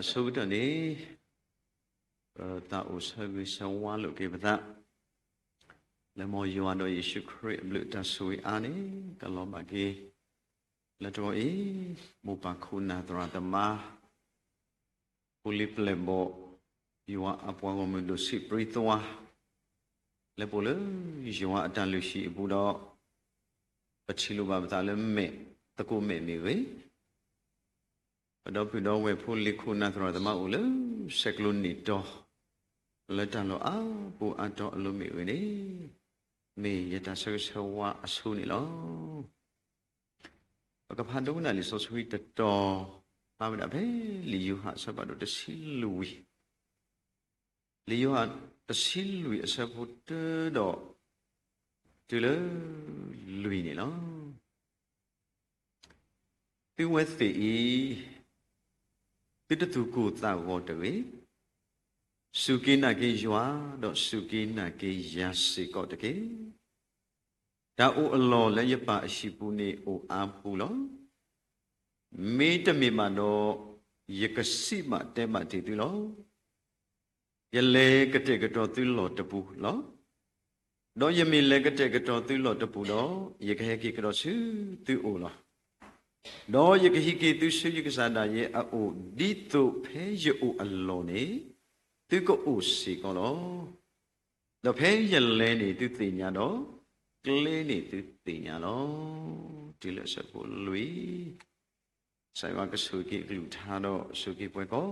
အဆိကတၢၢ်န့ၣ် ပသးအိၣ်ဆၢဂ့ၤဆၢဝါလိာ်က့ၤပသး လၢမ်ယွၤဒီးယ့ၣ်ၡူးခရံာ်အဘျုးအတၢ်ဆိၣ်ဂ့ၤအါန့ၣ် ကလီၤဘၣ်က့ၤ လၢတဂီၤအံၤ မိၢ်ပၢ်ခိၣ်နၢ်သရၣ်သမါ ဖိလံၤပျဲၢ်ဘီၣ် ယွၤအပှၤဂီၢ်မုၢ်ဒိၣ်ဆံးပြံသွါ လၢပအိၣ်လၢယွၤအတၢ်လုၢ်ဟံၣ်အပူၤဒီး ပထံၣ်လိာ်ဘၣ်ပသးလၢမဲာ်သကိးမဲာ်မ့ၢ်ဂ့ၤ ပဒီပုၢ်ဒီဝဲၢ်ဖိလံၤခိၣ်နၢ်သရၣ်သမါအိၣ်လၢဆဲးကျိးနံၣ်တီၤ လၢတၢ်လီၢ်အါပူၤအါတီၤအလိၤမ့ၢ်ဂ့ၤန့ၣ် မ့ၢ်ယတၢ်ဆၢဂ့ၤဆၢဝါအဆိန့ၣ်လီၤ. ပကဖးဒိကနၣ်လံာ်စီဆှံတတီၤ ဖးဝဲဒၣ်ဖဲလံာ်ယိၤဟၣ်အဆၢဖးဒိၣ်တဆံလွံၢ် လံာ်ယိၤဟၣ်တဆံလွံၢ်အဆၢဖိတၢဒီး တုၤလၢလွံၢ်န့ၣ်လီၤ. သုဝဲသ့ၣ်အံၤ သုတသူၣ်ကိၢ်သးဂီၤတဂ့ၤ. စူၢ်က့ၤနာ်က့ၤယွၤ ဒီးစူၢ်က့ၤနာ်က့ၤယၤစ့ၢ်ကီးတက့ၢ်. တၢ်အိၣ်အလီၢ်လၢယပၢ်အဟံၣ်ပူၤန့ၣ်အိၣ်အါပူၤလီၤ. မ့တမ့ၢ်ဘၣ်ဒီး ယကစံးဘၣ်တဲဘၣ်တ့ၢ်သုလီၤ. ယလဲၤကတဲာ်ကတီၤသုလီၢ်တပူၤလီၤ. ဒီးယမ့ၢ်လဲၤကတဲာ်ကတီၤသုလီၢ်တပူၤဒီး ယကဟဲက့ၤကဒီးဆူသုအိၣ်လီၤ. ဒီးယကဟံးက့ၤသုဆူယကစၢ်ဒၣ်ယဲအအိၣ် ဒ်သိးဖဲယအိၣ်အလီၢ်န့ၣ် သုကအိၣ်စ့ၢ်ကီးလီၤ. ဒီးဖဲယလဲၤန့ၣ်သုသ့ၣ်ညါဒီး ကျဲန့ၣ်သုသ့ၣ်ညါလီၤ. တုၤလၢအဆၢဖိလွံၢ်, ကစၢ်ယွၤကဆိၣ်ဂ့ၤက့ၤအကလုၢ်ကထါဒီး ဆိၣ်ဂ့ၤက့ၤပှၤကိး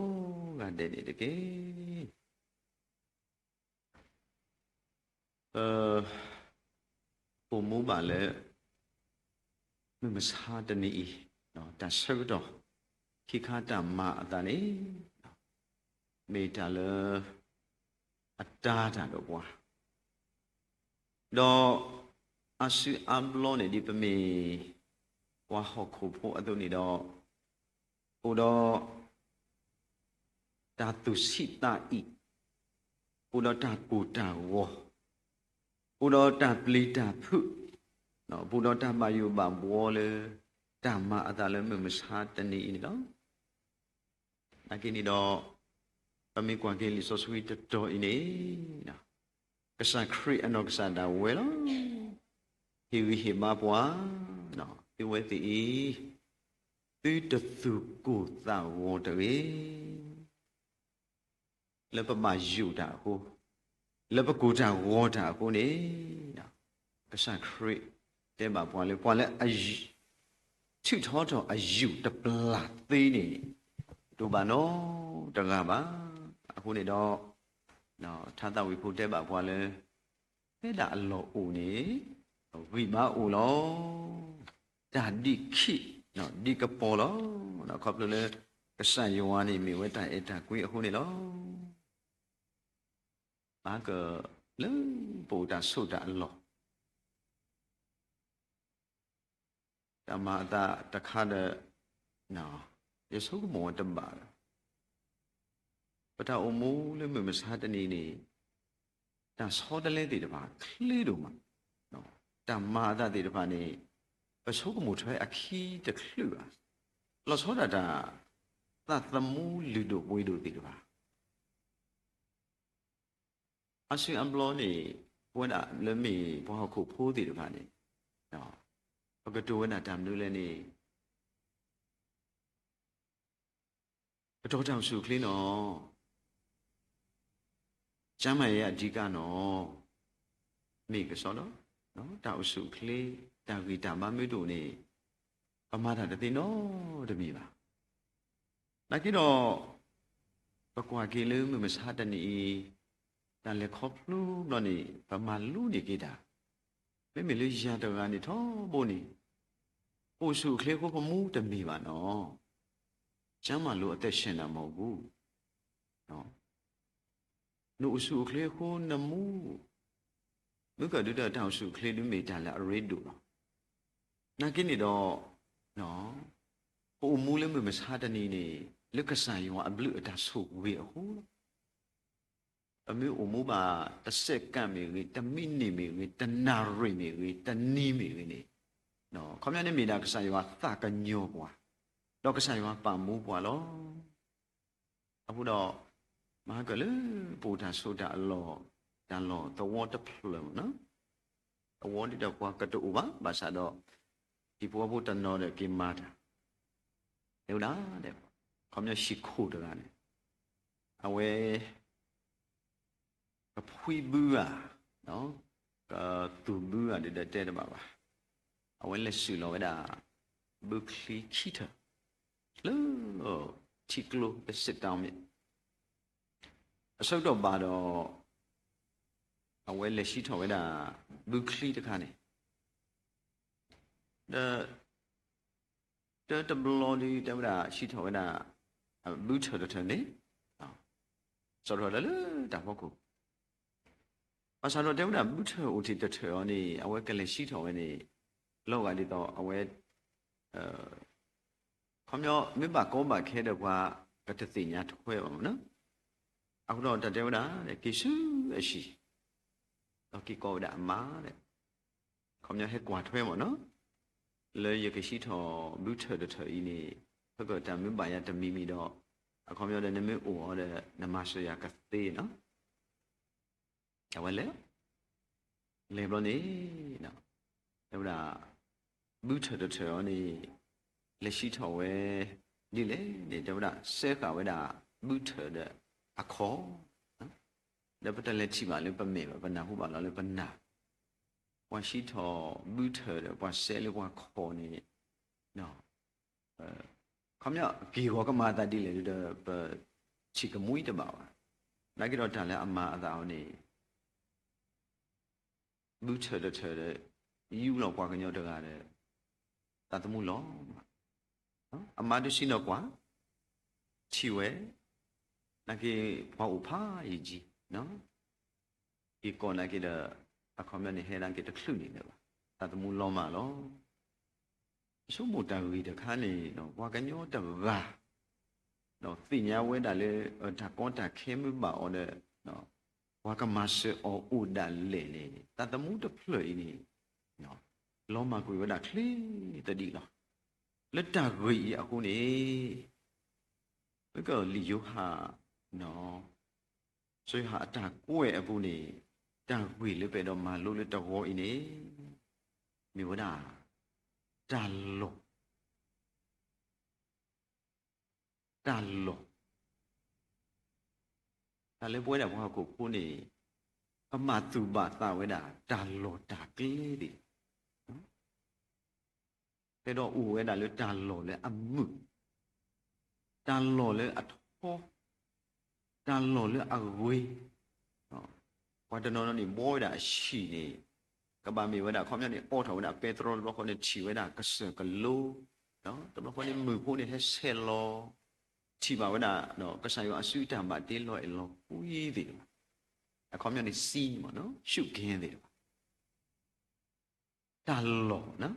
ဂၤဒဲးန့ၣ်တက့ၢ်. ပအိၣ်မူဘၣ်လၢ မုၢ်မဆါတနံၤအံၤ တၢ်ဆၢကတီၢ် ခံခါတၢ်မၤအသးန့ၣ် မ့ၢ်တၢ်လၢ အတၤတၢ်ဒီးပှၤ ဒီးအါစုအါဘျီန့ၣ် ဒ်ပမ့ၢ်ပှၤဟီၣ်ခိၣ်ဖိအသိးန့ၣ်ဒီး အိၣ်ဒီးတၢ်သူၣ်ဆံးသးအံၣ်, အိၣ်ဒီးတၢ်ကိၢ်တၢ်ဂီၤ, အိၣ်ဒီးတၢ်ပျံၤတၢ်ဖုး, အိၣ်ဒီးတၢ်ဘၣ်ယိၣ်ဘၣ်ဘှီလၢ တၢ်မၤအသးလၢမုၢ်မဆါတနံၤအံၤန့ၣ်လီၤ. နာ်က့န့ၣ်ဒီး ပမ့ၢ်ကွၢ်က့ၤလံာ်စီဆှံတတီၤအံၤန့ၣ် ကစၢ်ခရံာ်အနီၢ်ကစၢ်ဒၣ်ဝဲလီၤ. ဟ့ၣ်ဂံၢ်ဟ့ၣ်ဘါပှၤ, သုဝဲသ့ၣ်အံၤ သုတသူၣ်ကိၢ်သးဂီၤတဂ့ၤ. လၢပဘၣ်ယိၣ်တၢ်အဃိ, လၢပကိၢ်တၢ်ဂီၤတၢ်အဃိန့ၣ်, ကစၢ်ခရံာ်တဲဘၣ်ပှၤလၢ ပှၤလၢအ ထုးထီထီၣ်အယူၢ်တပျၢ်သ့န့ၣ် တအိၣ်ဘၣ်နီတဂၤဘၣ်. အဃိန့ၣ်ဒီး ထါသးဝံၣ်ဖိတဲဘၣ်ပှၤလၢ ဖဲဒၣ်အလီၢ်အိၣ်န့ၣ် ဂံၢ်ဘါအိၣ်လီၤ. တၢ်ဒံးခံး ဒံးကပီၤလီၤ. ခီဖျိလၢ ကစၢ်ယွၤန့ၣ်မ့ၢ်ဝဲတၢ်အဲၣ်တၢ်ကွံအဃိန့ၣ်လီၤ. ဘၣ်ကလၢပအိၣ်တၢ်ဆိးတၢ်အလီၢ် တၢ်မၤအသးတခါဒီး ယဆိကမိၣ်ဝဲတဘၣ်ဒီး ပတၢ်အိၣ်မူလၢမုၢ်မဆါတနံၤန့ၣ် တၢ်ဆီတလဲသ့ၣ်တဖၣ်ချ့ဒိၣ်မး, တၢ်မၤအသးသ့ၣ်တဖၣ်န့ၣ် ပဆိကမိၣ်ထွဲအခံတချုးဘၣ်. လီၤဆီဒၣ်တၢ် သးသမူလုၢ်ဒိၣ်ပှ့ၤဒိၣ်သ့ၣ်တဖၣ် အါစုအါဘျီန့ၣ် ပဝဲဒၣ်လၢမ့ၢ်ပှၤဟီၣ်ခိၣ်ဖိသ့ၣ်တဖၣ်န့ၣ် ပကတိၤဝဲဒၣ်တၢ်မနုၤလဲၣ်န့ၣ် ကတီၤတၢ်အိၣ်ဆူၣ်အိၣ်ချ့နီၤ, ကျန်းမာရေးအဓိကနီၤ, မ့ၢ်ကစီဒီး တၢ်အိၣ်ဆူၣ်အိၣ်ချ့ တၢ်ဂံၢ်တၢ်ဘါမ့ၢ်တအိၣ်န့ၣ် ပမၤတၢ်တသ့နီတမံၤဘၣ်. နာ်က့ဒီး ပကွၢ်က့ၤလၢမုၢ်မဆါတနံၤအံၤ တၢ်လဲၤခီဖျိဘျီန့ၣ် ပမၤလိန့ၢ်က့ၤတၢ်, မ့မ့ၢ်လၢယၤတဂၤန့ၣ်ထီဘိန့ၣ် အိၣ်ဆူၣ်အိၣ်ချ့အဃိပမူတမ့ၢ်ဘၣ်နီၤ, ကျန်းမာလို့အသက်ရှင်တာမဟုတ်ဘူးနီၤ, နအိၣ်ဆူၣ်အိၣ်ချ့အဃိနမူ မုၢ်ကဒုးဒီးတၢ်အိၣ်ဆူၣ်အိၣ်ချ့ဒုးမ့ၢ်တၢ်လၢအရ့ဒိၣ်လီၤ. နာ်က့န့ၣ်ဒီး ပအိၣ်မူလၢမုၢ်မဆါတနံၤန့ၣ် လၢကစၢ်ယွၤအဘျုးအတၢ်ဆိၣ်ဂ့ၤအဃိလီၤ. ပမ့ၢ်အိၣ်မူဘၣ်တစဲးကၣ်မ့ၢ်ဂ့ၤ, တမံးနံးမ့ၢ်ဂ့ၤ, တနၣ်ရံၣ်မ့ၢ်ဂ့ၤ, တနံၤမ့ၢ်ဂ့ၤန့ၣ်, ခီပညီန့ၣ်မ့ၢ်ဒၣ်ကစၢ်ယွၤသးကညီၤပှၤ, ဒီးကစၢ်ယွၤပာ်မူပှၤလီၤ. အဃိဒီး မၤဟါကၢၣ်လၢပအိၣ်တၢ်ဆိးတၢ်အလီၢ် တၢ်လီၢ်သဝီတဖျၢၣ်မ့ၢ်နီၤ, သဝီဒ်ဒီးပှၤကတအိၣ်ဘၣ်, ဘၣ်ဆၣ်ဒီး ဟံၣ်ဖိဃီဖိတနီၤဒီးက့ၤမၤတၢ်, တဲဝဲဒၣ်, ခီပညီဟံၣ်ခိၣ်တဂၤန့ၣ် အဝဲ ကဖှံဘုဧါ, ကသူၣ်ဘုဧါ ဒ်ဒီးတဲတဘၣ်ဘၣ်, အဝဲလဲၤစုၣ်လီၤဝဲဒၣ် ဘုချံခံထၢၣ် လၢ ထံကျိလၢစစ်တောင်းမြစ်, အဆၢကတီၢ်ဘၣ်ဒီး အဝဲလဲၤစံးထီၣ်ဝဲဒၣ် ဘုချံတခါန့ၣ် ဒီး တၢ်တဘျီဒုးတဲဝဲဒၣ် စံးထီၣ်ဝဲဒၣ် ဘုထၢၣ်တထၢၣ်န့ၣ် စးထီၣ်လၢလၢတၢ်ဖီခိၣ်, ဘၣ်ဆၣ်ဒီးတဲဝဲဒၣ် ဘုထၢၣ်အိၣ်တ့ၢ်တထၢၣ်အံၤန့ၣ် အဝဲကလဲၤစံးထီၣ်ဝဲန့ၣ် လီၤဂာ်ဒ်သိးအဝဲ ခီပညီ မ့ၢ်ဘၣ်ကီဘၣ်ခဲဒီးပှၤကတသ့ၣ်ညါထွဲဘၣ်မ့ၢ်နီၤ, အဃိဒီးတၢ်တဲဝဲဒၣ် က့ၤဆူအဟံၣ် ဒီးက့ၤကိးဝဲဒၣ်အမါဒီး ခီပညီဟဲကွၢ်ထွဲမ့ၢ်နီၤ, လၢယကစံးထီၣ်ဘုထၢၣ်တထၢၣ်အံၤန့ၣ် ဖဲကတၢ်မ့ၢ်ဘၣ်ယၤတမံၤမံၤဒီး အခီပညီဒီးနမ့ၢ်အိၣ်အီၤဒီး နမၤစၢၤယၤကသ့နီၤ အဝဲလဲၤ လဲၤဘျီန့ၣ် တဲဝဲဒၣ် ဘုထၢၣ်တထၢၣ်အံၤန့ၣ် လဲၤစံးထီၣ်ဝဲ ဒ်လဲၣ်န့ၣ် တဲဝဲဒၣ် စဲဃာ်ဝဲဒၣ် ဘုထၢၣ်ဒီးအခီၣ်, ဒီးပတလဲၤထံၣ်ဘၣ်လၢပမဲာ်ဘၣ် ပနၢ်ဟူဘၣ်လီၤလၢပနၢ်, ပှၤစံးထီၣ်ဘုထၢၣ်ဒီးပှၤစဲလၢပှၤခီၣ်န့ၣ် ခီပညီ က့ၢ်ဂီၤကမၤအသးဒ်လဲၣ်ဒီး ပထံၣ်ကမှံတဘၣ်ဘၣ်, နာ်က့ဒီးတၢ်လၢအမၤအသးအီၤန့ၣ် ဘုထၢၣ်တထၢၣ်ဒီး ယူၢ်လီၤပှၤကညီတဂၤဒီး သးသမူလီၤမး, အမါဒုးစံးနီၣ်ကွၢ် ထံၣ်ဝဲ နာ်က့ ပှၤအိၣ်ဖးယံာ်ကံ က့ၤကိးနာ်က့ဒီး အခီပညီန့ၣ် ဟဲနာ်က့တချုးန့ၣ်လၢၤဘၣ်, သးသမူလီၤမးလီၤ. ဆိကမိၣ်တၢ်ဂ့ၢ်တခါန့ၣ် ပှၤကညီတဂၤ သ့ၣ်ညါဝဲဒၣ်လၢ တၢ်ကီတၢ်ခဲမ့ၢ်ဘၣ်အီၤဒီး ပှၤကမၤစၢၤအီၤအိၣ်ဒၣ်လဲာ်န့ၣ် သးသမူတဖျၢၣ်အံၤန့ၣ် လီၤမၢ်ကွံာ်ဝဲဒၣ်ချ့သဒံးလီၤ. လၢတၢ်ဂ့ၢ်အံၤအဃိန့ၣ် ပကလံာ်ယိၤဟၣ် စီၤယိၤဟၣ်အတၢ်ကွဲးအပူၤန့ၣ် တၢ်ဂ့ၢ်လၢပအဲၣ်ဒိးမၤလိလၢတဂီၤအံၤန့ၣ် မ့ၢ်ဝဲဒၣ် တၢ်လီၢ် တၢ်လီၢ်, တၢ်လၢပဝဲဒၣ်ပှၤဟီၣ်ခိၣ်ဖိန့ၣ် ကမၤသူၣ်ဘၣ်သးဝဲဒၣ် တၢ်လီၢ်တၢ်ကျဲသ့ၣ် တဲဒီးအိၣ်ဝဲဒၣ်လၢတၢ်လီၢ်လၢအမုာ်, တၢ်လီၢ်လၢအထီ, တၢ်လီၢ်လၢအဂ့ၤ, ပှၤတနီၤနီၤန့ၣ် ဘှီဝဲဒၣ်အဆံၣ်န့ၣ် ကဘၣ်မ့ၢ်ဝဲဒၣ် ခီပညီန့ၣ် အီထီၣ်ဝဲဒၣ်ပဲတြီတဘျီဃီန့ၣ် ထံၣ်ဝဲဒၣ်ကစၢၢ်ကလိ, တဘျီဃီန့ၣ် မုၢ်ဖိန့ၣ်ဟဲဆဲးလီၤ, ထံၣ်ဘၣ်ဝဲဒၣ် ကစၢ်ယွၤအစုတၢ်ဘၣ်တ့လီၤအဲၣ်လီၤကွံသ့ၣ်တဖၣ်, အခီပညီန့ၣ် စံမ့ၢ်နီၤ ရှုၣ်ကဟဲသ့ၣ်တဖၣ် တၢ်လီၢ်,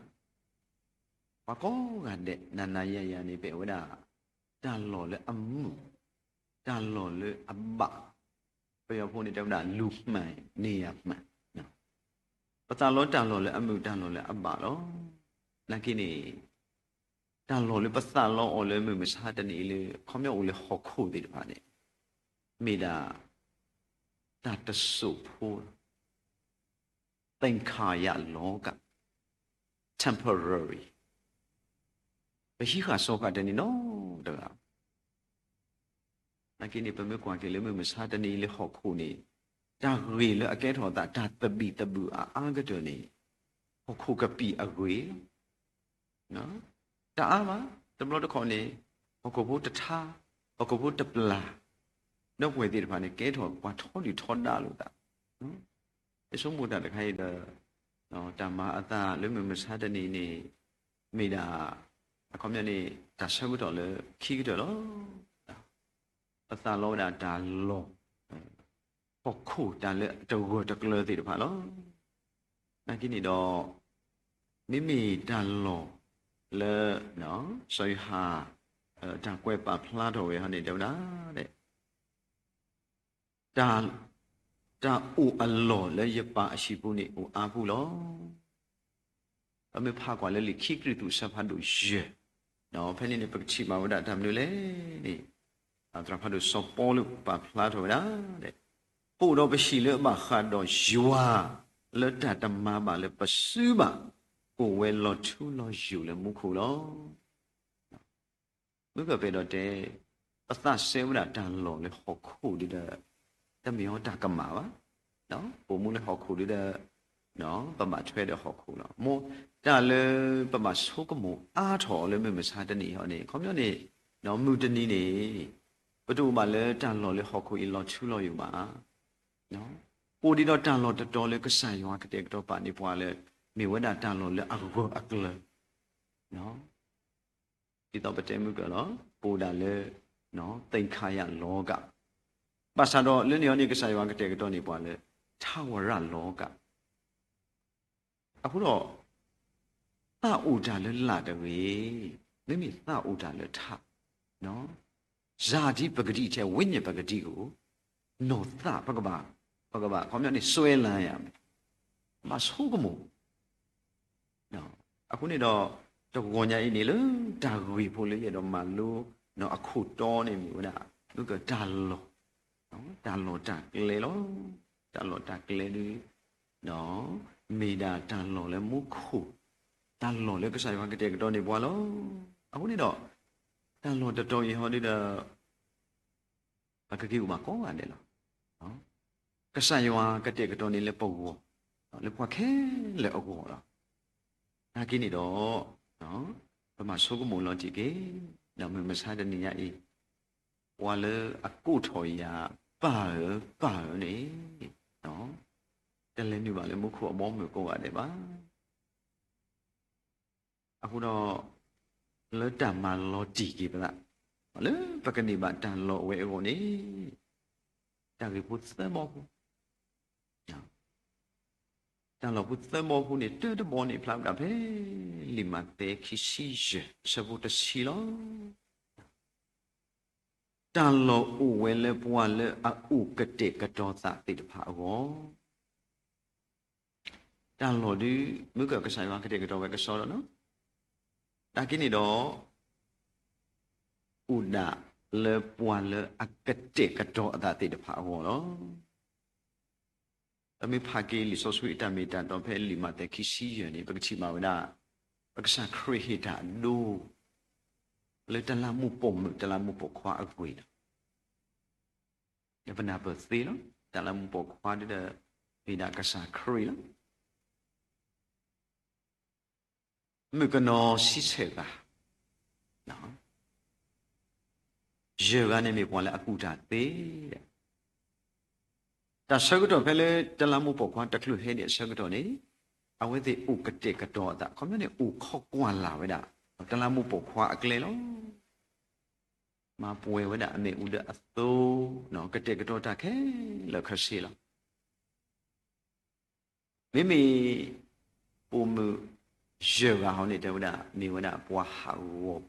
ပှၤကိးဂၤဒဲး နၤနၤယၤယၤန့ၣ် ပအဲၣ်ဝဲဒၣ် တၢ်လီၢ်လၢအမုာ်, တၢ်လီၢ်လၢအဘၣ်, ပယီၤဖိန့ၣ်တဲဝဲဒၣ် လူမှန်နေရာမှန်, ပသးလီတၢ်လီၢ်လၢအမုာ် တၢ်လီၢ်လၢအဘၣ်လီၤ. နာ်က့န့ၣ် တၢ်လီၢ်လၢပသးလီအီၤလၢမုၢ်မဆါတနံၤအံၤလၢ ခီပညီအိၣ်လၢဟီၣ်ခိၣ်သ့ၣ်တဖၣ်န့ၣ် မ့ၢ်ဒၣ် တၢ်တစိၢ်ဖိ သင်္ခါရလောက, temporary, ပဟံးဃာ်စီၤဃာ်တန့ၢ်နီတဂၤ. နာ်က့န့ၣ် ပမ့ၢ်ကွၢ်က့ၤလၢမုၢ်မဆါတနံၤအံၤလၢဟီၣ်ခိၣ်န့ၣ် တၢ်ဂ့ၢ်လၢအကဲထီၣ်အသး တၢ်သဘံၣ်သဘုၣ်အအါကတၢၢ်န့ၣ် ဟီၣ်ခိၣ်ကပံာ်အဂ့ၢ် တအါဘၣ်, တဘျီတခီၣ်န့ၣ် ဟီၣ်ခိၣ်ဖိတထါ, ဟီၣ်ခိၣ်ဖိတပျၢ်, ဒီပုၢ်ဝဲၢ်သ့ၣ်တဖၣ်န့ၣ် ကဲထီၣ်ပှၤထီဒုၣ်ထီဒါလိာ်သး. ယဆိကမိၣ်တၢ်တခါအံၤဒီး တၢ်မၤအသးလၢမုၢ်မဆါတနံၤန့ၣ် မ့ၢ်ဒၣ် အခီပညီန့ၣ် တၢ်ဆၢကတီၢ်လၢခံကတၢၢ်လီၤ. ပသးလီဝဲဒၣ်တၢ်လီၢ် ဟီၣ်ခိၣ်တၢ်လၢတဂၢၢ်တကျၢၤသ့ၣ်တဖၣ်လီၤ. နာ်က့န့ၣ်ဒီး မ့မ့ၢ်တၢ်လီၢ်လၢ စီၤယိၤဟၣ် တၢ်ကွဲးပာ်ဖျါထီၣ်ဝဲဟီန့ၣ် တဲဝဲဒၣ် တၢ် တၢ်အိၣ်အလီၢ်လၢယပၢ်အဟံၣ်ပူၤန့ၣ် အိၣ်အါပူၤလီၤ. ပမ့ၢ်ဖးကွၢ်လၢလံာ်ခံကရံၣ်သူး အဆၢဖးဒိၣ်ယဲၢ်, ဖဲန့ၣ်န့ၣ် ပကထံၣ်ဘၣ်ဝဲဒၣ်တၢ်မနုၤလဲၣ်န့ၣ်, သရၣ်ဖးဒိၣ်စီၤပီလူးပာ်ဖျါထီၣ်ဝဲဒၣ်, ပအိၣ်ဒီးပဟံၣ်လၢအဘၣ်ဃးဒီးယွၤ လၢတၢ်တမၤဘၣ်လၢပစုဘၣ် အိၣ်ဝဲလီၤထူလီၤယိာ်လၢမူခိၣ်လီၤ. မုၢ်ကပ့ၤဒီးတဲ, ပသးစဲဝဲဒၣ်တၢ်လီၢ်လၢဟီၣ်ခိၣ်ဒ်ဒီး တမ့ၢ်အီၤတၢ်ကမၣ်ဘၣ်, ပိာ်မူလၢဟီၣ်ခိၣ်ဒ်ဒီး ပဘၣ်ထွဲဒီးဟီၣ်ခိၣ်လီၤ. မ်တၢ်လၢပဘၣ်ဆိကမိၣ်အါထီၣ်အီၤလၢမုၢ်မဆါတနံၤအံၤန့ၣ် ခီပညီန့ၣ် မုၢ်တနံၤန့ၣ် ပတအိၣ်ဘၣ်လၢတၢ်လီၢ်လၢဟီၣ်ခိၣ်အံၤလီၤထူလီၤယိာ်ဘၣ်. အိၣ်ဒံးဒီးတၢ်လီၢ်တတီၤလၢကစၢ်ယွၤကတဲာ်ကတီၤပာ်န့ၢ်ပှၤလၢ မ့ၢ်ဝဲဒၣ်တၢ်လီၢ်လၢအဂၢၢ်အကျၢၤ ဒ်သိးပတဲမုၢ်ကလီၤ ပအိၣ်ဒၣ်လၢ သင်္ခါရလောက, ဘၣ်ဆၣ်ဒီးလၢန့ၣ်အီၤန့ၣ် ကစၢ်ယွၤကတဲာ်ကတီၤန့ၢ်ပှၤလၢ ထၣ်ဝရလောက, အဃိဒီး သးအိၣ်တၢ်လၢလာ်တဂ့ၤ, မ့မ့ၢ်သးအိၣ်တၢ်လၢထး, ဇာတိပကတိထဲ ဝိညာဉ်ပကတိဧိၤ, နီၢ်သး ပကဘၣ်, ပကဘၣ် ခီပညီန့ၣ် စွဲလန်းရမယ်, ဘၣ်ဆိကမိၣ် အဃိန့ၣ်ဒီး တဂီၤညါအံၤန့ၣ်လၢ တၢ်ဂ့ၢ်ဖိလၢယအဲၣ်ဒိးမၤလိ အခိၣ်တီန့ၣ်မ့ၢ်ဝဲဒၣ် မုၢ်ကတၢ်လီၢ်, တၢ်လီၢ်တၢ်ကျဲလီၤ. တၢ်လီၢ်တၢ်ကျဲဒု မ့ၢ်ဒၣ်တၢ်လီၢ်လၢမူခိၣ်, တၢ်လီၢ်လၢကစၢ်ယွၤကတဲာ်ကတီၤန့ၢ်ပှၤလီၤ. အဃိန့ၣ်ဒီး တၢ်လီၢ်တတီၤအံၤဟီဒုဒီး ပကက့ၤအိၣ်ဘၣ်ကိးဂၤဒဲးလီၤ. ကစၢ်ယွၤကတဲာ်ကတီၤန့ၢ်လၢပဂီၢ်, လၢပှၤခဲလၢာ်အဂီၢ်လီၤ. နာ်က့န့ၣ်ဒီး ပမၤဆိကမိၣ်လီၤတံၢ်က့ၤ, ဒီးမုၢ်မဆါတနံၤညါအံၤ, ပှၤလၢအကိးထီၣ်ယၤ ပၢ်ဧၢ, ပၢ်ဧၢန့ၣ်, တလဲၤနုာ်ဘၣ်လၢမူခိၣ်အဘီအမုၢ်ကိးဂၤဒဲးဘၣ်. အဃိဒီး လၢတၢ်မၤလီၤတံၢ်က့ၤပသး, လၢပကန့ၢ်ဘၣ်တၢ်လီၢ်အဝဲအဂီၢ်န့ၣ်, တၢ်ဂ့ၢ်ဖိသၢဘီဖိ, တၢ်လီၢ်ဖိသၢဘီဖိန့ၣ် တၢတဘီန့ၣ် ဖျါဝဲဒၣ်ဖဲ လံာ်မးသဲ ခံဆံယဲၢ် အဆၢဖိတဆံလီၤ. တၢ်လီၢ်အိၣ်ဝဲလၢပှၤလၢအအိၣ်ကတဲာ်ကတီၤသးသ့ၣ်တဖၣ်အဂီၢ် တၢ်လီၢ်ဒု မုၢ်ကကစၢ်ယွၤကတဲာ်ကတီၤဝဲကစီဒီလီၤ. နာ်က့န့ၣ်ဒီး အိၣ်ဒၣ်လၢပှၤလၢအကတဲာ်ကတီၤအသးသ့ၣ်တဖၣ်အဂီၢ်လီၤ. ပမ့ၢ်ဖးက့ၤလံာ်စီဆှံအတၢ်မ့ၢ်တၢ်တီဖဲလံာ်မးသဲခံဆံယဲၢ်န့ၣ် ပကထံၣ်ဘၣ်ဝဲဒၣ် ပကစၢ်ခရံာ်ဟ့ၣ်တၢ်အဒိ လၢတလးမူးပိာ်မုၣ် တလးမူးပိာ်ခွါအဂ့ၢ်လီၤ. ပနၢ်ပၢၢ်သ့လီၤ. တလးမူးပိာ်ခွါဒ်ဒီး မ့ၢ်ဒၣ်ကစၢ်ခရံာ်လီၤ. မုၣ်ကနီၤဆံဆဲၣ်ဂၤ, ယဲၢ်ဂၤန့ၣ်မ့ၢ်ပှၤလၢအကူၣ်တၢ်သ့, တၢ်ဆၢကတီၢ်ဖဲလၢတလးမူးပိာ်ခွါတချုးဟဲဒံးအဆၢကတီၢ်န့ၣ် အဝဲသ့ၣ်အိၣ်ကတဲာ်ကတီၤအသး ခီပညီန့ၣ် အိၣ်ခိးကွၢ်လၢ်ဝဲဒၣ် တလးမူးပိာ်ခွါအကျဲလီၤ. မၤပှဲၤဝဲဒၣ်အမ့ၣ်အူဒၢအသိ, ကတဲာ်ကတီၤတၢ်ခဲလၢာ်ခဲဆ့လီၤ. မ့မ့ၢ် ပိာ်မုၣ်ယဲၢ်ဂၤဟီန့ၣ် တဲဝဲဒၣ် မ့ၢ်ဝဲဒၣ်ပှၤဟးဂီ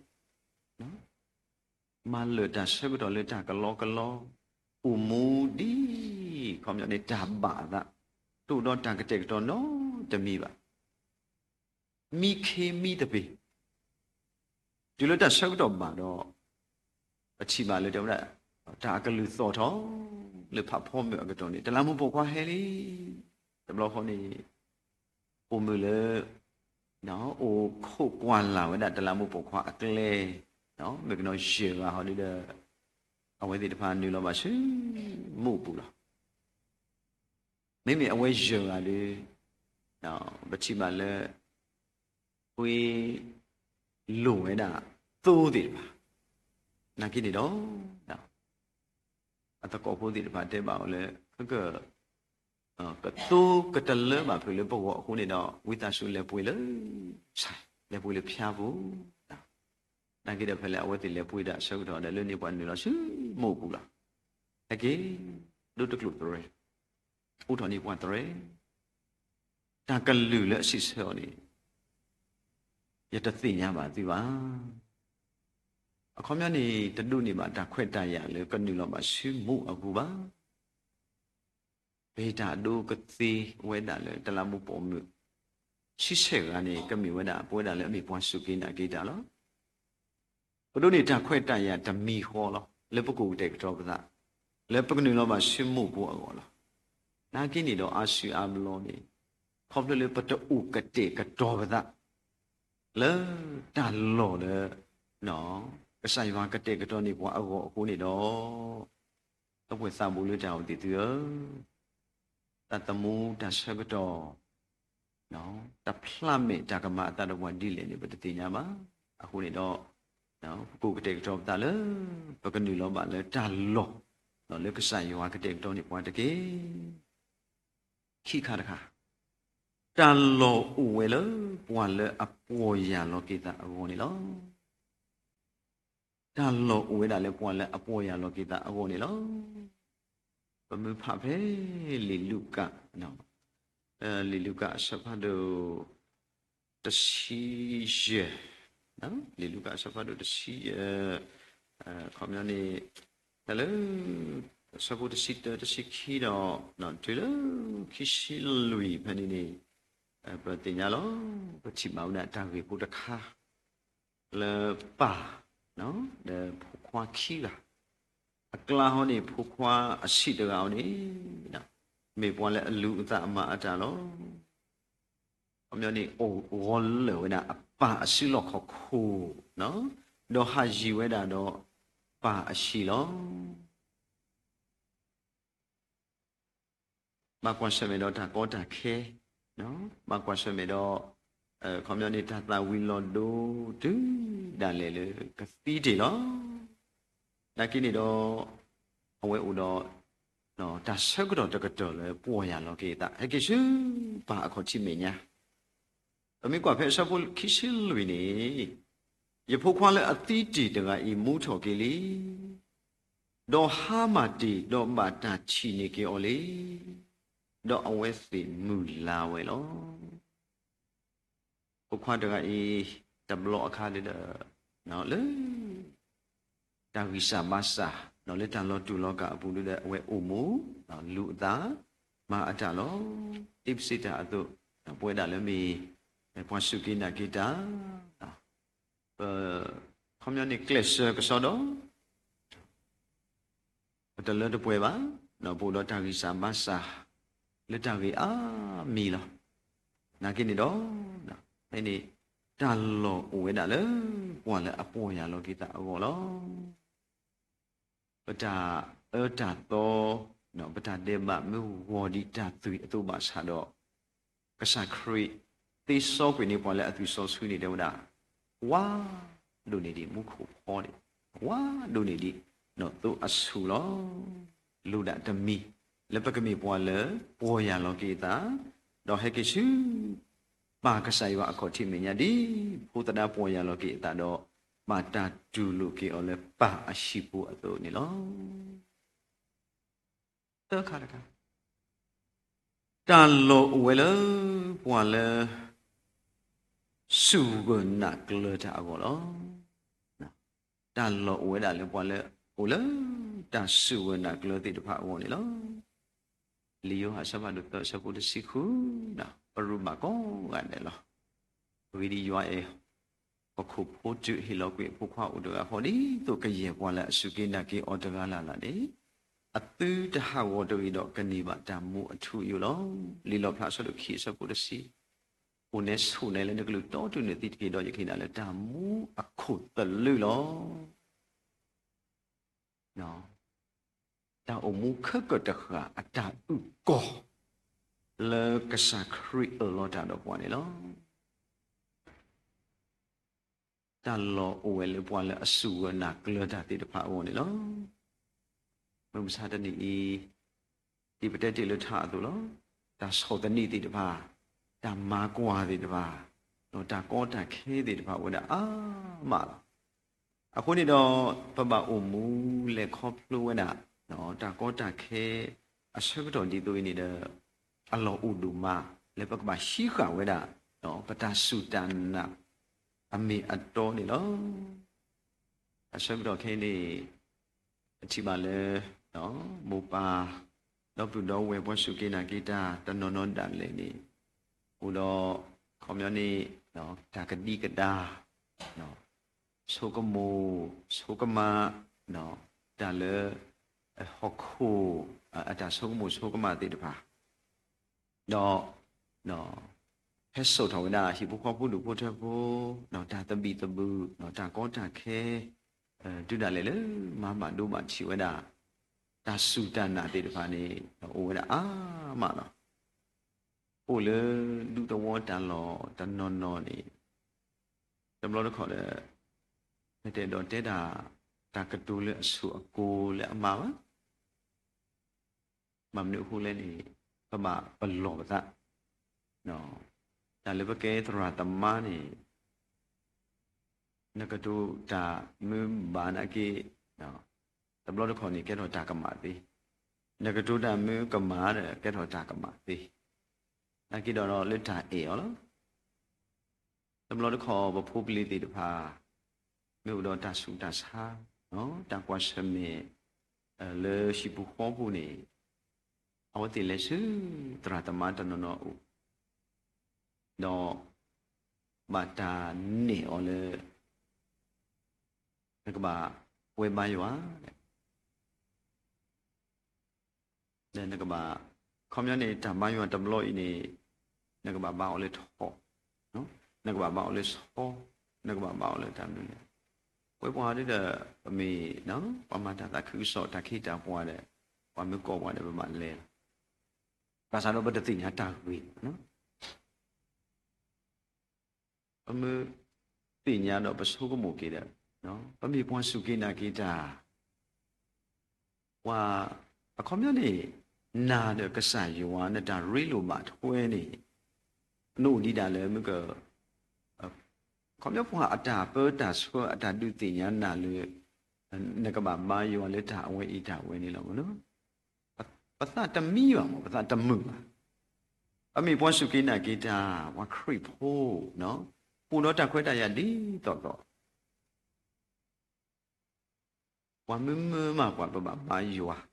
ၤ, မၤလၢာ်တၢ်ဆၢကတီၢ်လၢတၢ်ကလီကလီ, အိၣ်မူဒ် ခီပညီန့ၣ် တၢ်ဘၣ်အသး, တအိၣ်ဒီးတၢ်ကတဲာ်ကတီၤနီတမံၤဘၣ်. မံခ့မံသပ့ၤ တုၤလၢတၢ်ဆၢကတီၢ်ဘၣ်ဒီး ပထံၣ်ဘၣ်လၢတဲဝဲဒၣ် တၢ်အကလုၢ်သီၣ်ထီၣ် လၢဖးဖီမုၢ်အကတီၢ်န့ၣ် တလးမူးပိာ်ခွါဟဲလံ. တဘျီဃီန့ၣ် ပိာ်မုၣ်လၢ အိၣ်ခိးကွၢ်လၢ်ဝဲဒၣ်တလးမူးပိာ်ခွါအကျဲ, မုၣ်ကနီၤယဲၢ်ဂၤဟီဒ်ဒီး အဝဲသ့ၣ်တဖၣ်နုာ်လီၤဘၣ်ဆူမူးအပူၤလီၤ. မ့မ့ၢ်အဝဲယဲၢ်ဂၤဒီး ပထံၣ်ဘၣ်လၢ ပှၤလိၣ်ဝဲဒၣ်သိသ့ၣ်တဖၣ်, နာ်က့န့ၣ်ဒီး အသကိးဖိသ့ၣ်တဖၣ်တဲဘၣ်အီၤလၢ က ကသိကတလၢဘၣ်ဖုးလၢပဂီၢ်အဃိန့ၣ်ဒီး ဝံသးစူၤလဲၤပှ့ၤလၢ လဲၤပှ့ၤလၢဖၠါပူၤ, နာ်က့ဒီးဖဲလၢအဝဲသ့ၣ်လဲၤပှ့ၤတၢ်အဆၢကတီၢ်ဒီး လၢန့ၣ်ပှၤနုာ်လီၤဆူမူးအပူၤလီၤ. ဟဲက့ၤ ဒိတကျိာ်သရဲ အိးထီၣ်န့ၢ်ပှၤသရဲ, တၢ်ကလုၢ်လၢအစံးဆၢအီၤန့ၣ် ယတသ့ၣ်ညါဘၣ်သုဘၣ်. အခီပညီန့ၣ် တဒိးန့ၢ်ဘၣ်တၢ်ခွဲးတၢ်ယာ်လၢကနုာ်လီၤဘၣ်ဆူမူးအပူၤဘၣ်. ပဟ့ၣ်တၢ်အဒိကသ့ဝဲဒၣ်လၢတလးမူးပိာ်မုၣ် ဆံဆဲၣ်ဂၤန့ၣ် ကမ့ၢ်ဝဲဒၣ် ပဝဲဒၣ်လၢအမ့ၢ်ပှၤစူၢ်က့ၤနာ်က့ၤတၢ်လီၤ. ပဒိးန့ၢ်တၢ်ခွဲးတၢ်ယာ်တမံၤဃီလီၤ. လၢပကအိၣ်ကတဲာ်ကတီၤပသး, လၢပကနုာ်လီၤဘၣ်ဆူမိၢ်ဖိအဂီၢ်လီၤ. နာ်က့န့ၣ်ဒီးအါစုအါဘျီန့ၣ်, ခီဖျိလၢပတအိၣ်ကတဲာ်ကတီၤပသး လၢတၢ်လီၢ်လၢ ကစၢ်ယွၤကတဲာ်ကတီၤန့ၢ်ပှၤအဂီၢ်အဃိန့ၣ်ဒီး, ဒီပုၢ်ဝဲၢ်သးဘိလၢတၢ်အိၣ်သ့ၣ်သုဧၢ, တၢ်သမူတၢ်ဆၢကတီၢ် တဖျးမဲာ်တၢ်ကမၤအသးဒီးပှၤဒ်လဲၣ်န့ၣ် ပတသ့ၣ်ညါဘၣ်. အဃိန့ၣ်ဒီး ပကအိၣ်ကတဲာ်ကတီၤပသးလၢ ပကနုာ်လီၤဘၣ်လၢတၢ်လီၢ် လၢကစၢ်ယွၤကတဲာ်ကတီၤန့ၢ်ပှၤတက့ၢ်. ခံခါတခါ, တၢ်လီၢ်အိၣ်ဝဲလၢပှၤလၢအပီၢ်ယၢ်လီၤက့ၤသးအဂီၢ်န့ၣ်လီၤ. တၢ်လီၢ်အိၣ်ဝဲဒၣ်လၢပှၤလၢအပီၢ်ယၢ်လီၤက့ၤသးအဂီၢ်န့ၣ်လီၤ. ပမ့ၢ်ဖးဖဲလံာ်လူၤကၣ်, လံာ်လူၤကၣ်အဆၢဖးဒိၣ် တဆံယဲၢ်, လံာ်လူၤကၣ်အဆၢဖးဒိၣ်တဆံယဲၢ်, ခီပညီန့ၣ် တၢ်လၢ အဆၢဖိတဆံတၢ တဆံခံဒီး တုၤလၢ ခံဆံလွံၢ်ဖဲန့ၣ်န့ၣ်, ပသ့ၣ်ညါလီၤ. ပထံၣ်ဘၣ်ဝဲဒၣ်တၢ်ဂ့ၢ်ဖိတခါ လၢပၢ် ဒီးဖိခွါခံဂၤ, အကျါဟီန့ၣ် ဖိခွါအဆံးတဂၤအီၤန့ၣ် မ့ၢ်ပှၤလၢအလူၤအသးအမၤအတၢ်လီၤ. ခီပညီန့ၣ် အိၣ်ဂီၤလၢာ်ဝဲဒၣ်အပၢ်အစုလီၢ်ခီၣ်ခိၣ်, ဒီးဟးယံၤဝဲဒၣ်ဒီးပၢ်အဟံၣ်လီၤ. ဘၣ်ကွၢ်ဆၢၣ်မဲာ်ဒီးတၢ်ကီတၢ်ခဲ, ဘၣ်ကွၢ်ဆၢၣ်မဲာ်ဒီး ခီပညီန့ၣ် တၢ်သၣ်ဝံၤလီၤဒိ တုၤဒၣ်လဲာ်လၢကသံတ့ၢ်လီၤ. နာ်က့န့ၣ်ဒီး အဝဲအိၣ်ဒီး တၢ်ဆၢကတီၢ်တကတၢၢ်လၢပီၢ်ယၢ်လီၤက့ၤအသး ဟဲက့ၤဆူပၢ်အခီၣ်ထံးမဲာ်ညါ. ပမ့ၢ်ကွၢ်ဖဲအဆၢဖိခံဆံလွံၢ်န့ၣ်, ယဖိခွါလၢအသံတ့ၢ်တဂၤအံၤ မူထီၣ်က့ၤလံ, ဒီးဟါမၢ်တ့ၢ် ဒီးဘၣ်တၢ်ထံၣ်န့ၢ်က့ၤအီၤလံ, ဒီးအဝဲသ့ၣ်မုၢ်လါဝဲလီၤ. ဖိခွါတဂၤအံၤ တဘျီအခါဒီး လၢ တၢ်ဂံၢ်စၢ်ဘါစၢ် လၢတၢ်လီၤတူာ်လီၤကာ်အပူၤဒီး အဝဲအိၣ်မူ လူၤအသး မၤအတၢ်လီၤ. ဒ်ပစံးတၢ်အသိး ပဝဲဒၣ်လၢမ့ၢ် ပှၤစူၢ်က့ၤနာ်က့ၤတၢ် ပ ခီပညီန့ၣ် ကျဲးစၢးကစီဒီ ပတလၢတပှဲၤဘၣ်, ပအိၣ်ဒီးတၢ်ဂံၢ်စၢ်ဘါစၢ် လၢတၢ်ဂ့ၢ်အါမံၤလီၤ. နာ်က့န့ၣ်ဒီး ဖဲန့ၣ် တၢ်လီၢ်အိၣ်ဝဲဒၣ်လၢ ပှၤလၢအပီၢ်ယၢ်လီၤက့ၤသးအဂီၢ်လီၤ. ပတၢ်အၢတၢ်သီ ပတၢ်ဒဲးဘးမ့ၢ်ဂီၤဒံးတၢ်သွံၣ်အသိးဘၣ်ဆၣ်ဒီး ကစၢ်ခရံာ်သ့စီကွံာ်န့ၢ်ပှၤလၢအသွံၣ်စီဆှံန့ၣ် တဲဝဲဒၣ်, ကွၢ်ဒိၣ်န့ၢ်ဒံးမူခိၣ်ဖီန့ၣ်, ကွၢ်ဒိၣ်န့ၢ်ဒံး နီၢ်သိအဆူၣ်လီၤ. လိၣ်ဒၣ်တမံၤ လၢပကမ့ၢ်ပှၤလၢပီၢ်ယၢ်လီၤက့ၤအသး, ဒီးဟဲက့ၤဆူ ပၢ်ကစၢ်ယွၤအခီၣ်ထံးမဲာ်ညါဒ် ဖိသဒါပီၢ်ယၢ်လီၤက့ၤအသးဒီး ဘၣ်တၢ်တူၢ်လိာ်က့ၤအီၤလၢပၢ်အဟံၣ်ပူၤအသိးန့ၣ်လီၤ. သၢခါတခါ, တၢ်လီၢ်အိၣ်ဝဲလၢ ပှၤလၢ စူၢ်ဂၢၢ်နာ်ကျၢၤတၢ်အဂီၢ်လီၤ. တၢ်လီၢ်အိၣ်ဝဲဒၣ်လၢပှၤလၢအိၣ်လၢ တၢ်စူၢ်ဂၢၢ်နာ်ကျၢၤသ့ၣ်တဖၣ်အဂီၢ်န့ၣ်လီၤ. လံာ်ယိၤဟၣ်အဆၢဖးဒိၣ်သၢအဆၢဖိတဆံဃု, ပရူးဘၣ်ကိးဂၤဒဲးလီၤ. ပဂ့ၢ်ဒ်ယွၤအဲၣ် ပခိၣ်ဖိတုၤဟ့ၣ်လီၤကွံာ်အဖိခွါအိၣ်တဂၤဃီ ဒ်သိးကယဲၢ်ပှၤလၢအစူၢ်က့ၤနာ်က့ၤအီၤတဂၤလၢ်လၢ်န့ၣ်, အသုတဟးဂီၤတဂ့ၤဒီးကန့ၢ်ဘၣ်တၢ်မူအထူအယိာ်လီၤ. လံာ်လီၣ်ဖျါအဆၢဒိၣ်ခံအဆၢဖိတဆံ, အိၣ်နဲဆိးနဲလၢနကလုၢ်တီတုၤနသံတက့ၢ်, ဒီးယကဟ့ၣ်နၤလၢတၢ်မူအခိၣ်သလုးလီၤ. တၢ်အိၣ်မူခဲကၢၣ်တဃၣ်အတၢ်အုၣ်ကီၤ လၢကစၢ်ခရံာ်အၢၣ်လီၤတၢ်ဒီးပှၤန့ၣ်လီၤ. တၢ်လီၢ်အိၣ်ဝဲလၢပှၤလၢအစူၢ်ဂၢၢ်နာ်ကျၢၤတၢ်သ့ၣ်တဖၣ်အဂီၢ်န့ၣ်လီၤ. မုၢ်မဆါတနံၤအံၤ ဒ်ပတဲတ့ၢ်လၢထါအသိးလီၤ. တၢ်ဆီၣ်သနံးသ့ၣ်တဖၣ်, တၢ်မၤကွၢ်သ့ၣ်တဖၣ်, ဒီးတၢ်ကီတၢ်ခဲသ့ၣ်တဖၣ်အိၣ်ဝဲဒၣ်အါမးလီၤ. အဃိန့ၣ်ဒီး ပဘၣ်အိၣ်မူလဲၤခီဖျိဝဲဒၣ် တၢ်ကီတၢ်ခဲအဆၢကတီၢ်ဒ်သိးအံၤန့ၣ်ဒီး အလီၢ်အိၣ်ဒိၣ်မး လၢပကဘၣ်ဟံးဃာ်ဝဲဒၣ် ပတၢ်စူၢ်တၢ်နာ် အမ့ၢ်အတီန့ၣ်လီၤ. အဆၢကတီၢ်ခဲအံၤန့ၣ် ပထံၣ်ဘၣ်လၢ မိၢ်ပၢ် ဒီပုၢ်ဒီဝဲၢ်ပှၤစူၢ်က့ၤနာ်က့ၤတၢ်တနီၤနီၤဒၣ်လဲာ်န့ၣ် အိၣ်ဒီး ခီပညီန့ၣ် တၢ်ကဒံကဒါ ဆိကမိၣ် ဆိကမး ဒီး တၢ်လၢ ဟီၣ်ခိၣ် အတၢ်ဆိကမိၣ်ဆိကမးသ့ၣ်တဖၣ် ဒီး ဟဲစိာ်ထီၣ်ဝဲဒၣ်ဟံၣ်ဖိဃီဖိဒူၣ်ဖိထၢဖိ ဒီးတၢ်သဘံၣ်သဘုၣ် ဒီးတၢ်ကီတၢ်ခဲ တုၤဒၣ်လဲာ်လၢမၤဘၣ်ဒိဘၣ်ထံးဝဲဒၣ် တၢ်စူၢ်တၢ်နာ်သ့ၣ်တဖၣ်န့ၣ် အိၣ်ဝဲဒၣ်အါမးလီၤ. အိၣ်လၢဒူသဝီတၢ်လီၢ်တနီၤနီၤန့ၣ် တဘျီတခီၣ်ဒီး ပတအဲၣ်ဒိးတဲတၢ် တၢ်ကတိၤလၢအဆိၣ်အကိၤလၢအမၤဘၣ်. ဘၣ်မနုၤအဃိလဲၣ်န့ၣ် ပဘၣ်ပလီၢ်ပသး တၢ်လၢပကဲသရၣ်သမါန့ၣ် နကတိၤတၢ်မ့ၢ်ဘၣ်နာ်က့ တဘျီတခီၣ်န့ၣ် ကဲထီၣ်တၢ်ကမၣ်သ့, နကတိၤတၢ်မ့ၢ်ကမၣ်ဒီး ကဲထီၣ်တၢ်ကမၣ်သ့, နာ်က့ဒီးလၢတၢ်အဲၣ်အီၤလီၤ. တဘျီတခီၣ်ပဖိပလံၤသ့ၣ်တဖၣ် မ့ၢ်အိၣ်ဒီးတၢ်ဆူးတၢ်ဆါ, တၢ်ကွၢ်ဆၢၣ်မဲာ် လၢဟံၣ်ပူၤဃီပူၤန့ၣ် အဝဲသ့ၣ်လဲၤဆူသရၣ်သမါတနီၤနီၤအအိၣ်, ဒီး ဘၣ်တၢ်နဲၣ်အီၤလၢ နကဘၣ်ကွဲဘါယွၤ ဒီးနကဘၣ်, ခီပညီန့ၣ် တၢ်ဘါယွၤတဘျီအံၤန့ၣ် နကဘၣ်ဘါအီၤလၢထီ, နကဘၣ်ဘါအီၤလၢဆီ, နကဘၣ်ဘါအီၤလၢတၢ်မနုၤလဲၣ်. ပဝဲပှၤဒ်ဒီး ပမ့ၢ် ပှၤမၤတၢ်သးခုကစီၣ်တၢ်ခ့တၢ်ပှၤဒီး ပှၤမ့ၢ်ကိးပှၤဒီးပဘၣ်လဲၤလီၤ. ဘၣ်ဆၣ်ဒီးပတသ့ၣ်ညါတၢ်ဂ့ၢ် ပမ့ၢ်သ့ၣ်ညါဒီးပဆိကမိၣ်က့ၤဒီး ပမ့ၢ်ပှၤစူၢ်က့ၤနာ်က့ၤတၢ်, ပှၤ အခီပညီန့ၣ် နၤဒီးကစၢ်ယွၤ နတၢ်ရ့လိာ်ဘၣ်ထွဲန့ၣ် နအိၣ်ဒံးဒၣ်လၢမ့ၢ်က ခီပညီပှၤအတၢ်ပၢတၢ်ဆှၢအတၢ်ဒုးသ့ၣ်ညါနၤလၢ နကဘၣ်ဘါယွၤလၢတၢ်အဝဲအံၤတၢ်အဝဲန့ၣ်လီၤ. ပသးတမံဘၣ်မး ပသးတမုာ်ဘၣ်. ပမ့ၢ်ပှၤစူၢ်က့ၤနာ်က့ၤတၢ် ပှၤခရံာ်ဖိ ပအိၣ်ဒီးတၢ်ခွဲးတၢ်ယာ်ဒ်သိးသိး ပှၤမုၢ်မုၢ်မးပှၤပဘၣ်ဘါယွၤ, ဒ်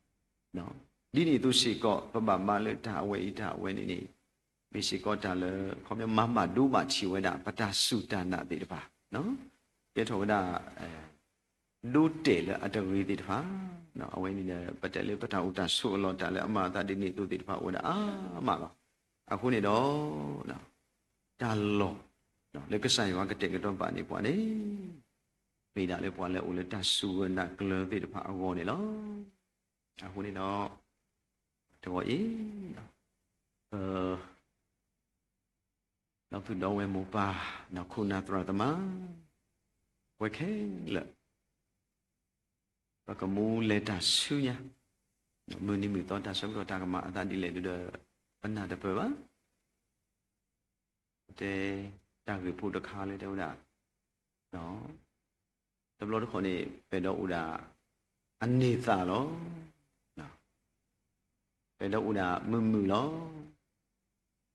န့ၣ်အသိးစ့ၢ်ကီး ပဘၣ်ဘါလၢတၢ်အဝဲအံၤတၢ်အဝဲန့ၣ်န့ၣ် မ့ၢ်စ့ၢ်ကီးတၢ်လၢ ခီပညီမၤဘၣ်ဒိဘၣ်ထံးဝဲဒၣ် ပတၢ်စူၢ်တၢ်နာ်သ့ၣ်တဖၣ်, ကဲထီၣ်ဝဲဒၣ် ဒိတဲာ်လၢအတဂ့ၤသ့ၣ်တဖၣ်, အဝဲန့ၣ်ဒီး ပတဲလၢပတၢ်အိၣ်တၢ်ဆိးအလီၢ် တၢ်လၢအမၤအသးဒ်န့ၣ်အသိးသ့ၣ်တဖၣ်အိၣ်ဝဲဒၣ်အါမးလီၤ. အဃိန့ၣ်ဒီး တၢ်လီၢ် လၢကစၢ်ယွၤကတဲာ်ကတီၤပာ်န့ၢ်ပှၤန့ၣ် မ့ၢ်ဒၣ်လၢပှၤလၢအအိၣ်လၢတၢ်စူၢ်က့ၤနာ်က့ၤသ့ၣ်တဖၣ်အဂီၢ်န့ၣ်လီၤ. အဃိန့ၣ်ဒီး တဂီၤအံၤ ပ ဒီပုၢ်ဒီဝဲၢ်မိၢ်ပၢ် ခိၣ်နၢ်သရၣ်သမါ ပဝဲခဲလၢာ် ပကမူလဲၤတၢ်ဆူညါ, မုၢ်နံၤမုၢ်သီတၢ်ဆၢကတီၢ်တၢ်ကမၤအသးဒ်လဲၣ်ဒ်ဒီး ပနၢ်တပၢၢ်ဘၣ်. တဲ တၢ်ဂ့ၢ်ဖိတခါလၢတဲဝဲဒၣ် တဘျီတခီၣ်န့ၣ် ပအဲၣ်ဒိးအိၣ်ဒၣ် အန့ၢ်သးလီၤ. ပအဲၣ်ဒိးအိၣ်ဒၣ်မုာ်မုာ်လီၤ.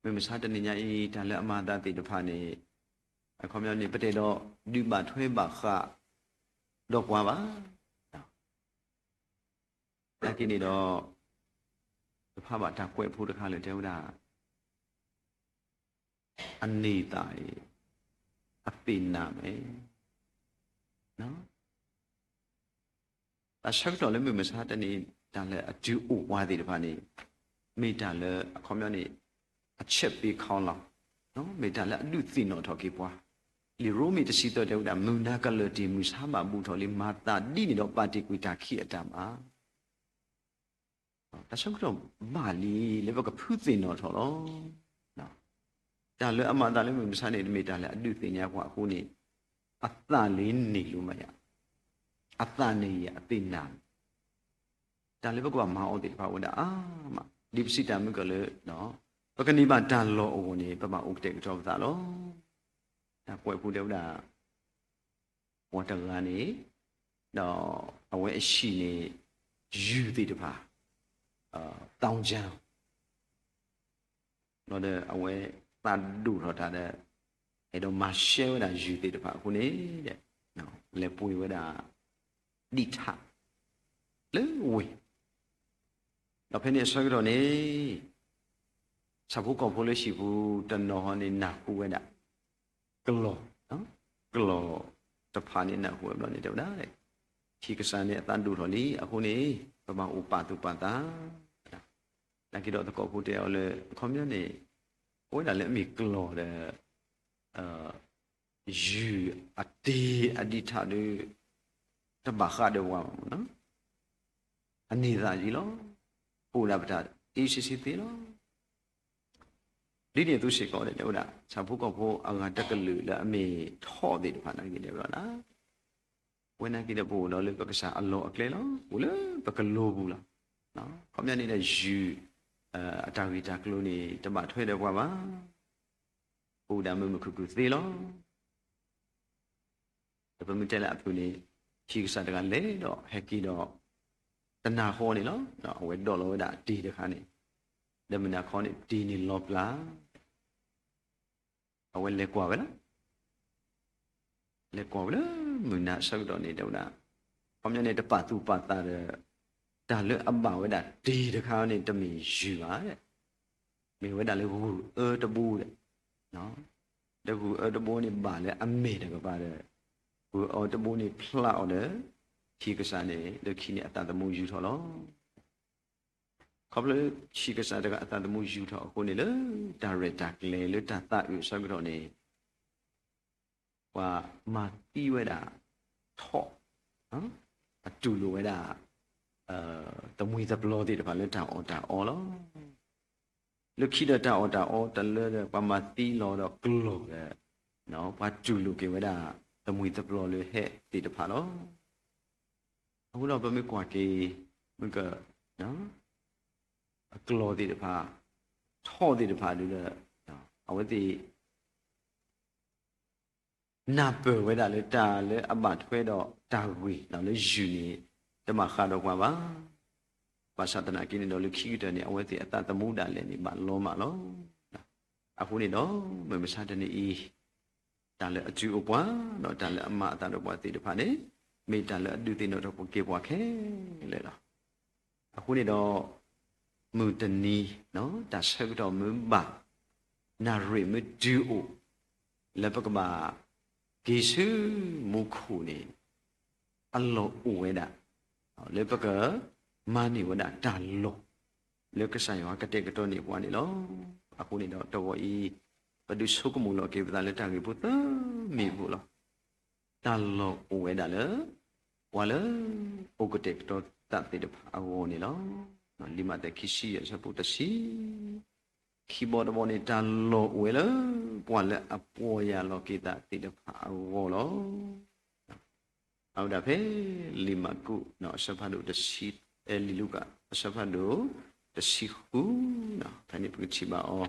မုၢ်မဆါတနံၤညါအံၤ တၢ်လၢအမၤအသးသ့ၣ်တဖၣ်န့ၣ် အခီပညီန့ၣ် ပတအဲၣ်ဒိးဒုးဘၣ်ထွဲဘၣ်ဃး ဒီးပှၤဘၣ်. နာ်က့န့ၣ်ဒီး တဖၣ်ဘၣ်တၢ်ကွဲးဖိတခါလၢတဲဝဲဒၣ် အန့ၢ်သးအံၤ အသ့ၣ်နၢ်မဲာ် တၢ်ဆၢကတီၢ်လၢမုၢ်မဆါတနံၤ တၢ်လၢအတုၤအိၣ်ပှၤသ့ၣ်တဖၣ်န့ၣ် မ့ၢ်တၢ်လၢအခီပညီန့ၣ် အချက်ပေးခေါင်းလောင်း မ့ၢ်တၢ်လၢအဒုးသ့ၣ်နီၣ်ထီၣ်က့ၤပှၤ, လံာ်ရိမ့ၤတဆံသၢတဲဝဲဒၣ် မုၢ်နၤကလၢၢ်တ့ၢ် မုၢ်ဆါဘၣ်ဘူးထီၣ်လံ မၤသးဒ်န့ၣ်ဒီးပာ်တ့ၢ်ကွံာ်တၢ်ခံးအတၢ်မၤ တၢ်ဆၢကတီၢ်ဘၣ်လံလၢပကဖုသ့ၣ်နီၣ်ထီၣ်လီၤ. တၢ်လၢအမၤအသးလၢမုၢ်မဆါန့ၣ် တမ့ၢ်တၢ်လၢအဒုးသ့ၣ်ညါပှၤအဃိန့ၣ် အသးလၢန့ၣ်လိၤမးယၤ, အသးန့ၣ်ယၤအသ့ၣ်နၢ် တၢ်လၢပကဘၣ်မၤအီၤသ့ၣ်တဖၣ်အိၣ်ဝဲဒၣ်အါမး, ဒ်ပစံးတၢ်မုၢ်ကလၢာ် ပကန့ၢ်ဘၣ်တၢ်လီၢ်အဂီၢ်န့ၣ် ပဘၣ်အိၣ်ကတဲာ်ကတီၤပသးလီၤ. တၢ်ကွဲးဖိတဲဝဲဒၣ် ပှၤတဂၤန့ၣ် ဒီးအဝဲအဟံၣ်န့ၣ် ယုၢ်သ့ၣ်တဖၣ် သောင်းကျန်း ဒီးအဝဲသးဒိၣ်ထီၣ်တၢ်ဒီး အဲၣ်ဒိးမၤရှဲဝဲဒၣ်ယုၢ်သ့ၣ်တဖၣ်အဃိန့ၣ် လဲၤပှ့ၤဝဲဒၣ် ဒံၣ်ထၣ် လၢဝ့ၢ်, ဒီးဖဲန့ၣ်အဆၢကတီၢ်န့ၣ် ဆၣ်ဖိကီၢ်ဖိလၢဟံၣ်ပူၤတနီၤဟီန့ၣ် နၢ်ဟူဝဲဒၣ် ကလီၢ်, ကလီၢ်တဖၣ်န့ၣ်နၢ်ဟူဝဲဘျီန့ၣ်တဲဝဲဒၣ် ဟံၣ်ကစၢ်န့ၣ်အသးဒိၣ်ထီၣ်လံ, အဃိန့ၣ် ပဘၣ်အိၣ်ပာ်သူၣ်ပာ်သး, နာ်က့ဒီးသကိးဖိတဲအီၤလၢ အခီပညီန့ၣ် အိၣ်ဝဲဒၣ်လၢအမ့ၢ်ကျီၢ်ဒီး ယုၢ်အတ့အဒံးထးဒီး တဘၣ်ဃးဒီးပှၤဘၣ်မး, အန့ၢ်သးယံၤလီၤ. ပအိၣ်ဒၣ်ပတၢ်အ့ၣ်စ့ဆ့သ့လီၤ. ဒ်န့ၣ်အသိးစ့ၢ်ကီး တဲဝဲဒၣ် ဆၣ်ဖိကီၢ်ဖိအဂၤတကလုာ်လၢအမ့ၢ်ထီၣ်သ့ၣ်တဖၣ် နာ်က့တဲဝဲဒၣ် ပဝဲနာ်က့ဒီးပအိၣ်ဒီးလၢပကစၢ်အလီၢ်အကျဲလီၤ, အိၣ်လၢပကလိၤပူၤလီၤ. ခီပညီန့ၣ်ဒီးယုၢ် အတၢ်ဂ့ၢ်တၢ်ကျိၤန့ၣ် တဘၣ်ထွဲဒီးပှၤဘၣ်, ပအိၣ်ဒၣ်မုာ်မုာ်ခုၣ်ခုၣ်သ့လီၤ. ဒီးပမ့ၢ်တဲလၢအဖုၣ်န့ၣ် ဟံၣ်ကစၢ်တဂၤလဲၤဒီးဟဲက့ၤဒီး တနၤဃီန့ၣ်လီၤ. အဝဲဒိးလီၤဝဲဒၣ်တ့တခါန့ၣ်, ဒီးမုၢ်နၤခီန့ၣ် တ့န့ၣ်လီၤပျၢ် အဝဲလဲၤကွၢ်ဝဲလီၤ. လဲၤကွၢ်ဝဲလၢမုၢ်နၤအဆၢကတီၢ်န့ၣ် တဲဝဲဒၣ် ခီပညီန့ၣ် တပာ်သူၣ်ပာ်သးဒီး တၢ်လၢအဘၣ်ဝဲဒၣ်တ့တခါန့ၣ် တမ့ၢ်ယုၢ်ဘၣ်, မ့ၢ်ဝဲဒၣ်လၢဂုၢ်အၢတဘိဒီး, ဒီးဂုၢ်အၢတဘိန့ၣ်ဘၣ်လၢအမဲာ်တကပၤဒီး ဂုၢ်အၢတဘိန့ၣ်ဖျါအီၤဒီး ဟံၣ်ကစၢ်န့ၣ် လၢခံန့ၣ်အသးသမူယူၢ်ထီၣ်လီၤ. ခီဖျိဟံၣ်ကစၢ်တဂၤအသးသမူယူၢ်ထီၣ်အဃိန့ၣ် လၢတၢ်ရဲၣ်တၢ်ကျဲၤလၢတၢ်သးအုးအဆၢကတီၢ်န့ၣ် ပှၤမၤသံဝဲဒၣ်ထီၣ် အတူၢ်လိာ်ဝဲဒၣ် သမှံၤသပျီသ့ၣ်တဖၣ်လၢတၢ်အီၣ်တၢ်အီလီၤ. လၢခံဒီးတၢ်အီၣ်တၢ်အီတလၢဒီး ပှၤမၤသံလီၤဒီးကျီၢ်ဒီး ပှၤတူၢ်လိာ်က့ၤဝဲဒၣ် သမှံၤသပျီလၢဟဲသ့ၣ်တဖၣ်လီၤ. အဃိဒီးပမ့ၢ်ကွၢ်က့ၤ မ့ၢ်က အကျီၢ်သ့ၣ်တဖၣ် ထီၣ်သ့ၣ်တဖၣ်ဒီး အဝဲသ့ၣ် နၢ်ပၢၢ်ဝဲဒၣ်လၢတၢ်လၢအဘၣ်ထွဲဒီးတၢ်ဂ့ၢ်လၢယုၢ်န့ၣ် တဘၣ်ဃးဒီးပှၤဘၣ်. ဘၣ်ဆၣ်သနာ်က့န့ၣ်ဒီး လၢခံကတၢၢ်န့ၣ် အဝဲသ့ၣ်အသးသမူဒၣ်လဲာ်န့ၣ် ဘၣ်လီၤမၢ်လီၤ. အဃိန့ၣ်ဒီး မုၢ်မဆါတနံၤအံၤ တၢ်လၢအတုၤအိၣ်ပှၤ ဒီးတၢ်လၢအမၤအသးဒီးပှၤသ့ၣ်တဖၣ်န့ၣ် မ့ၢ်တၢ်လၢအဒုးသ့ၣ်နီၣ်ထီၣ်က့ၤပှၤခဲလၢာ်လီၤ. အဃိန့ၣ်ဒီး မုၢ်တနံၤ တၢ်ဆၢကတီၢ်မ့ၢ်ဘၣ် နၣ်ရံၣ်မ့ၢ်တုၤအိၣ် လၢပကဘၣ်က့ၤဆူမူခိၣ်န့ၣ် အလီၢ်အိၣ်ဝဲဒၣ် လၢပကမၤန့ၢ်ဝဲဒၣ်တၢ်လီၢ် လၢကစၢ်ယွၤကတဲာ်ကတီၤန့ၢ်ပှၤန့ၣ်လီၤ. အဃိန့ၣ်ဒီးတဂီၤအံၤ ပဒုးဆိကမိၣ်လီၤက့ၤပသးလၢတၢ်ဂ့ၢ်ဖိသၢမံၤအပူၤလီၤ. တၢ်လီၢ်အိၣ်ဝဲဒၣ်လၢ ပှၤလၢအိၣ်ကတဲာ်ကတီၤသးသ့ၣ်တဖၣ်အဂီၢ်န့ၣ်လီၤ. လံာ်မးသဲခံဆံယဲၢ်အဆၢဖိတဆံ ခံဘီတဘီန့ၣ် တၢ်လီၢ်အိၣ်ဝဲလၢ ပှၤလၢအပီၢ်ယၢ်လီၤက့ၤသးသ့ၣ်တဖၣ်အဂီၢ်လီၤ. အဝဲဒၣ်ဖဲ လံာ်မၢ်ကူး အဆၢဖးဒိၣ်တဆံ, လံာ်လူၤကၣ် အဆၢဖးဒိၣ်တဆံဃု, ဖဲန့ၣ်ပကထံၣ်ဘၣ်အီၤ လံာ်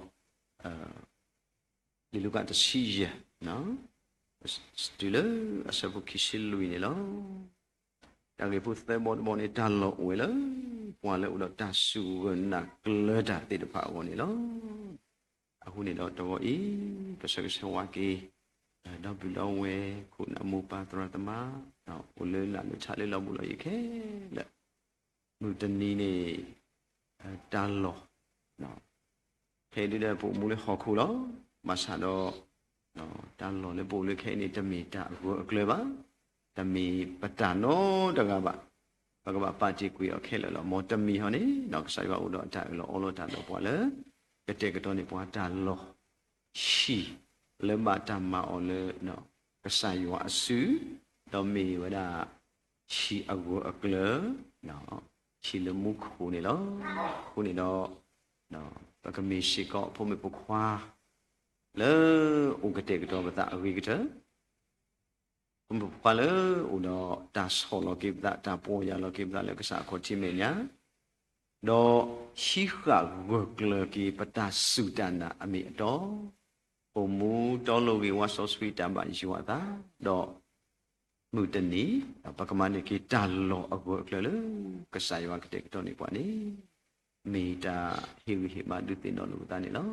လူၤကၣ်တဆံယဲၢ် တုၤလၢအဆၢဖိခံဆံလွံၢ်န့ၣ်လီၤ. တၢ်ဂ့ၢ်ဖိသၢဘီတဘီန့ၣ် တၢ်လီၢ်အိၣ်ဝဲလၢ ပှၤလၢအိၣ်ဒီးတၢ်စူၢ်ဂၢၢ်နာ်ကျၢၤတၢ်သ့ၣ်တဖၣ်အဂီၢ်န့ၣ်လီၤ. အဃိန့ၣ်ဒီးတဂီၤအံၤ ပဆၢဂ့ၤဆၢဝါက့ၤ ဒီပုၢ်ဒီဝဲၢ် ခိၣ်နၢ်မိၢ်ပၢ်သရၣ်သမါ အိၣ်လၢလၢ်လၢဆၣ်လၢလီၤဘူးလီၤယံၤခဲလၢာ် မုၢ်တနံၤန့ၣ် တၢ်လီၢ် ခဲအံၤဒုဒီးပအိၣ်မူလၢဟီၣ်ခိၣ်လီၤ. ဘၣ်ဆၣ်ဒီး တၢ်လီၢ်လၢပအိၣ်လၢခဲအံၤန့ၣ် တမ့ၢ်တၢ်အဂၢၢ်အကျၢၤဘၣ်, တမ့ၢ်ပတၢ်နီတဂၤဘၣ်. ပကဘၣ်ပာ်တ့ၢ်ကွံာ်အီၤခဲလၢာ်လီၤ. မ်တမံၤဟီန့ၣ် ကစၢ်ယွၤအိၣ်ဒီးအတၢ်အၢၣ်လီၤအီလီၤတၢ်ဒီးပှၤလၢ ကတဲာ်ကတီၤန့ၢ်ပှၤတၢ်လီၢ် ဟံၣ်လၢဘၣ်တၢ်မၤအီၤလၢ ကစၢ်ယွၤအစု ဒီးမ့ၢ်ဝဲဒၣ် ဟံၣ်အဂၢၢ်အကျၢၤ ဟံၣ်လၢမူခိၣ်န့ၣ်လီၤ. အဃိန့ၣ်ဒီး ပကမ့ၢ်စ့ၢ်ကီးဖိမုၣ်ဖိခွါ လၢအိၣ်ကတဲာ်ကတီၤပသးအဂ့ၤကတၢၢ် ပဖိမုၣ်ဖိခွါလၢအိၣ်ဒီးတၢ်ဆီၣ်လီၤက့ၤပသး တၢ်ပီၢ်ယၢ်လီၤက့ၤပသးလၢကစၢ်အခီၣ်ထံးမဲာ်ညါ, ဒီးဟံးဃာ်ဂၢၢ်ကျၢၤက့ၤပတၢ်စူၢ်တၢ်နာ်အမ့ၢ်အတီ, အိၣ်မူတီလိၤဂ့ၤဝါစီဆှံတၢ်ဘၣ်ယွၤအသး, ဒီးမုၢ်တနံၤ ပကမၤန့ၢ်က့ၤတၢ်လီၢ်အဂၢၢ်အကျၢၤလၢ ကစၢ်ယွၤကတဲာ်ကတီၤန့ၢ်ပှၤန့ၣ် မ့ၢ်တၢ်ဟ့ၣ်ဂံၢ်ဟ့ၣ်ဘါဒုးသ့ၣ်နီၣ်လိာ်ပသးန့ၣ်လီၤ.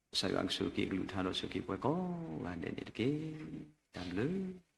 ကစၢ်ယွၤကဆိၣ်ဂ့ၤက့ၤအကလုၢ်ကထါဒီးဆိၣ်ဂ့ၤပှၤကိးဂၤဒဲးန့ၣ်တက့ၢ်. တၢ်ဘျုး